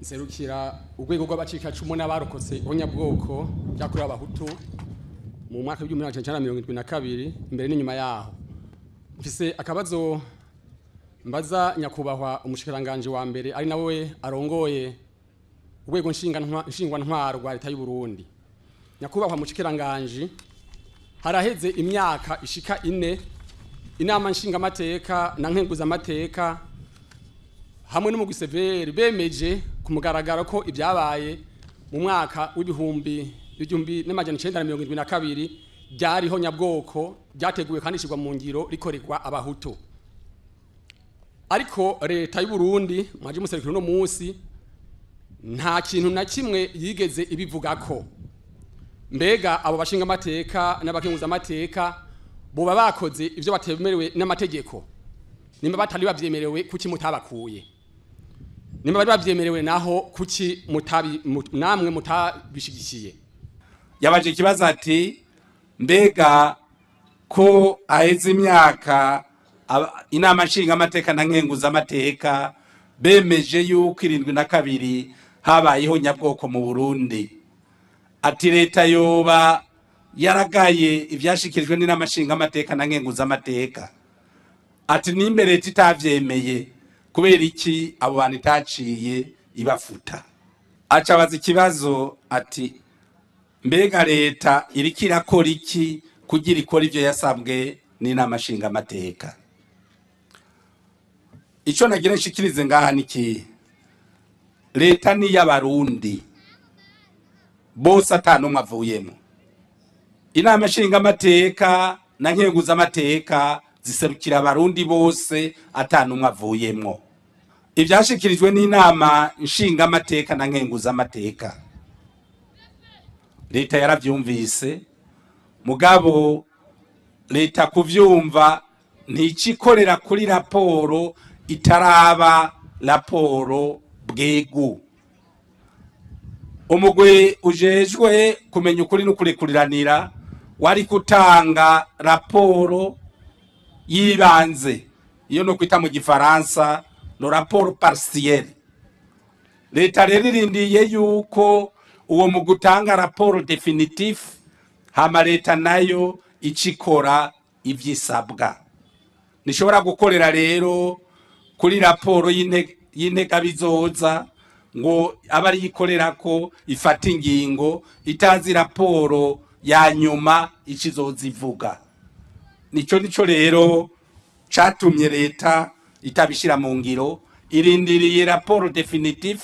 Nserukira urwego rw'abacikacumu n'abarokotse ihonyabwoko ryakorewe Abahutu mu mwaka w'1972 imbere n'inyuma yaho. Mfise akabazo mbaza nyakubahwa umushikiranganje wa mbere, ari nawe arongoye urwego nshingwantwaro rwa leta y'u Burundi. Nyakubahwa mushikiranganje, haraheze imyaka ishika 4 inama nshingamateka na nkenguzamateka hamwe n'umugwi CVR bemeje ku mugaragaro ko ibyabaye mu mwaka w'1972 byariho nyabwoko ryateguwe kandi ishirwa mu ngiro rikorerwa Abahutu. Ariko leta y'u Burundi mwaje muserukira uno munsi nta kintu na kimwe yigeze ibivugako. Mbega abo bashinga amateka n'abakenguzamateka boba bakoze ivyo batemerewe n'amategeko? Nimba batari bavyemerewe, kuki mutabakuye? Nimba bari bavyemerewe naho, kuki mutabi namwe mutabishigikiye? Yabaje ikibazo ati: mbega ko aheze imyaka inama nshingamateka na nkenguzamateka bemeje yuko 72 habayeho nyabwoko mu Burundi, ati leta yoba yaragaye ivyashikirijwe n'inama nshingamateka na nkenguzamateka? Ati nimbe leta itavyemeye, kubera iki abo bantu itaciye ibafuta? Aca abaza ikibazo ati: mbega leta iriko irakora iki kugira ikora ivyo yasabwe n'inama nshingamateka? Ico nagira nshikirize ngaha ni ikihe? Leta ni iy'Abarundi bose, ata n'umwe avuyemo. Inama nshingamateka na nkenguzamateka ziserukira Abarundi bose, ata n'umwe avuyemwo. Ivyashikirijwe n'inama nshingamateka na nkenguzamateka, leta yaravyumvise. Mugabo leta kuvyumva nticikorera kuri raporo itaraba raporo bwegu. Umugwi ujejwe kumenya ukuri no kurekuriranira wari gutanga raporo yibanze, iyo no kwita mu gifaransa le rapport partiel. Leta rero irindiye yuko uwo mu gutanga rapport définitif, hama leta nayo icikora ivyisabwa. Nishobora gukorera rero kuri raporo y'integabizoza ngo aba ari ikorera ko ifata ingingo itazi raporo ya nyuma ikizoza ivuga. Nico rero catumye leta itabishira mu ngiro. Irindiriye rapport définitif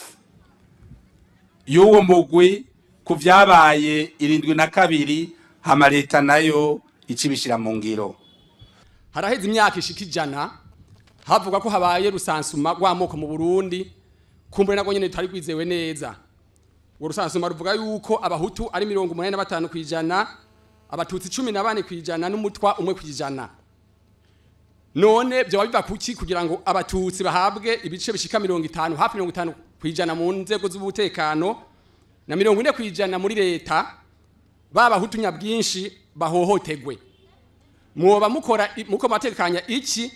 y'uwo mugwi ku vyabaye 72, hama leta nayo icibishira mu ngiro. Haraheze imyaka ishika 100 havuga ko habaye recensement rw'amoko mu Burundi, kumbure nabwo nyene tutari kwizewe neza. Urwo recensement ruvuga yuko Abahutu ari 85%, Abatutsi 14% n'Umutwa 1%. None byo biva kuki kugira ngo Abatutsi bahabwe ibice bishika 50, hafi 50% mu nzego z'ubutekano na 40% muri leta, b'Abahutu nyabwinshi bahohotegwe? Mwoba mukora muko matekanya iki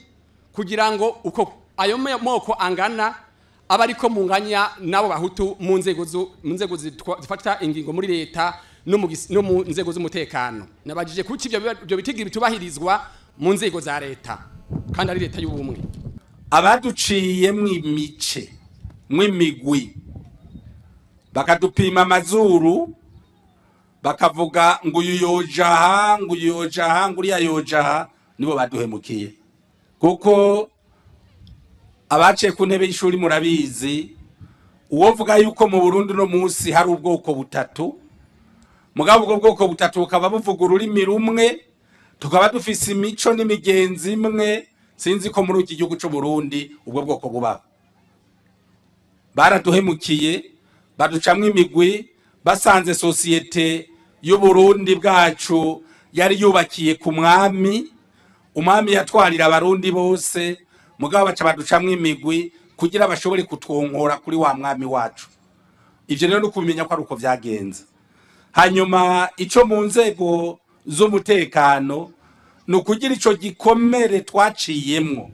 kugira ngo uko ayo moko angana aba ariko munganya nabo Bahutu mu nzego zifata ingingo muri leta no mu nzego z'umutekano? Nabajije kuki ibyo bitigi bitubahirizwa mu nzego za leta kandi ari leta y'ubumwe. Abaduciye mw'imice, mw'imigwi, bakadupima amazuru, bakavuga ngo uyu yoja aha, ngo uyu yoja aha, ngo uriya yoja aha, nibo baduhemukiye. Kuko abaciye ku ntebe y'ishuri murabizi, uwovuga yuko mu Burundi no munsi hari ubwoko butatu, mugabo ubwo bwoko butatu bukaba buvuga ururimi rumwe, tukaba dufise imico n'imigenzi imwe, sinzi ko muri iki gihugu c'u Burundi ubwo bwoko bubaho. Baraduhemukiye, baducamwo imigwi, basanze société y'u Burundi bwacu yari yubakiye ku mwami. Umwami yatwarira Abarundi bose, mugabo baca baducamwo imigwi kugira bashobore kutwonkora kuri wa mwami wacu. Ivyo rero no kumenya ko ari uko vyagenze. Hanyuma ico mu nzego z'umutekano ni ukugira ico gikomere twaciyemwo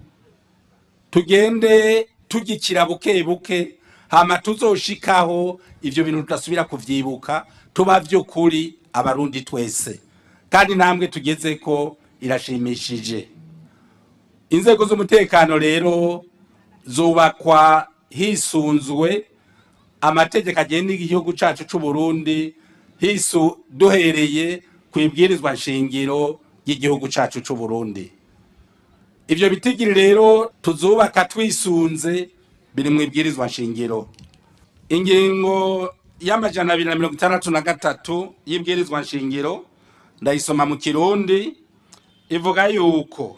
tugende tugikira buke buke. Hama tuzoshikaho ivyo bintu tudasubira kuvyibuka, tuba vy'ukuri Abarundi twese. Kandi intambwe tugeze ko irashimishije. Inzego z'umutekano rero zubakwa hisunzwe amategeko agenga igihugu cacu c'u Burundi, hisu duhereye ku ibwirizwa nshingiro ry'igihugu cacu c'u Burundi. Ivyo bitigiri rero tuzubaka twisunze biri mu ibwirizwa nshingiro. Ingingo y'263 y'ibwirizwa nshingiro ndayisoma mu Kirundi, ivuga yuko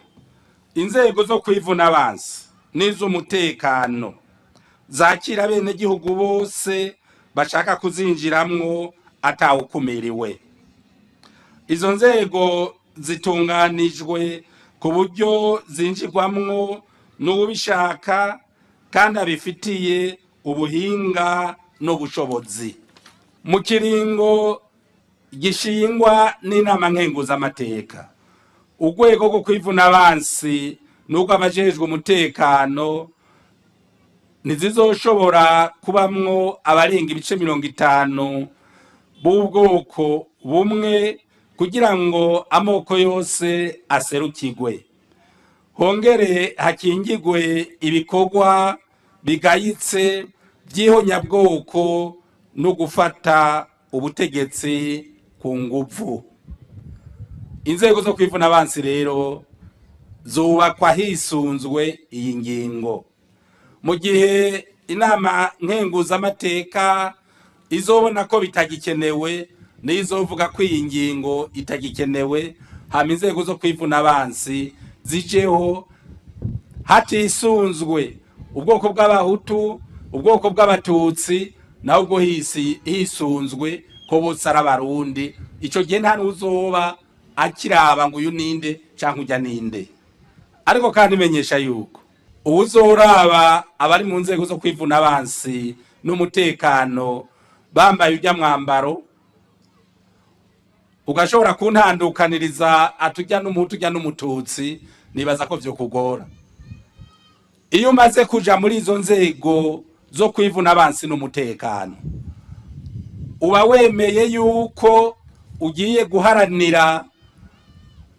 inzego zo kwivuna abansi n'iz'umutekano zakira bene gihugu bose bashaka kuzinjiramwo atawukumiriwe. Izo nzego zitunganijwe ku buryo zinjirwamwo n'uwubishaka kandi abifitiye ubuhinga n'ubushobozi. Mu kiringo gishingwa n'inama nkenguzamateka, urwego rwo kwivuna abansi n'urwo abajejwe umutekano ntizizoshobora kubamwo abarenga ibice 50 b'ubwoko bumwe kugira ngo amoko yose aserukirwe. Hongere hakingirwe ibikorwa bigayitse by'ihonyabwoko no gufata ubutegetsi ku nguvu. Inzego zo kwivuna abansi rero zubakwa hisunzwe iyi ngingo. Mu gihe inama nkenguzamateka izobona ko bitagikenewe, nizovuga ko iyi ngingo itagikenewe, hama inzego zo kwivuna abansi zijeho hatisunzwe ubwoko bw'abahutu, ubwoko bw'abatutsi, naho ubwo hisunzwe ko bose ari Abarundi. Ico gihe nta n'uzoba akiraba ngo uyu ninde canke urya ninde. Ariko kandi menyesha yuko uwuzoraba abari mu nzego zo kwivuna abansi n'umutekano bambaye urya mwambaro, ugashobora kuntandukaniriza atujya n'umuhutu ujya n'umututsi, nibaza ko vyo kugora. Iyo umaze kuja muri izo nzego zo kwivuna abansi n'umutekano, uba wemeye yuko ugiye guharanira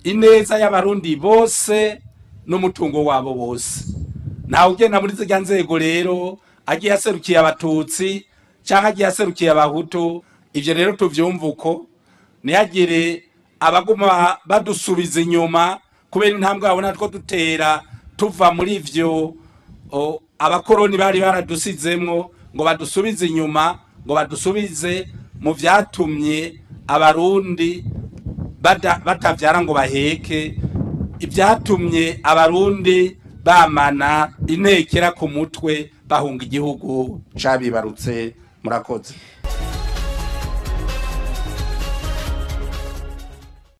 ineza y'Abarundi bose n'umutungo wabo bose. Nawe ugenda muri zirya nzego rero agiye aserukiye abatutsi canke agiye aserukiye abahutu, ivyo rero tuvyumva uko, ntihagire abaguma badusubiza inyuma kubera intambwe babona two dutera tuva muri ivyo abakoroni bari baradusizemwo, ngo badusubize inyuma, ngo badusubize mu vyatumye Abarundi batavyara ngo baheke, ibyatumye Abarundi bamana intekera ku mutwe bahunga igihugu cabibarutse. Murakoze.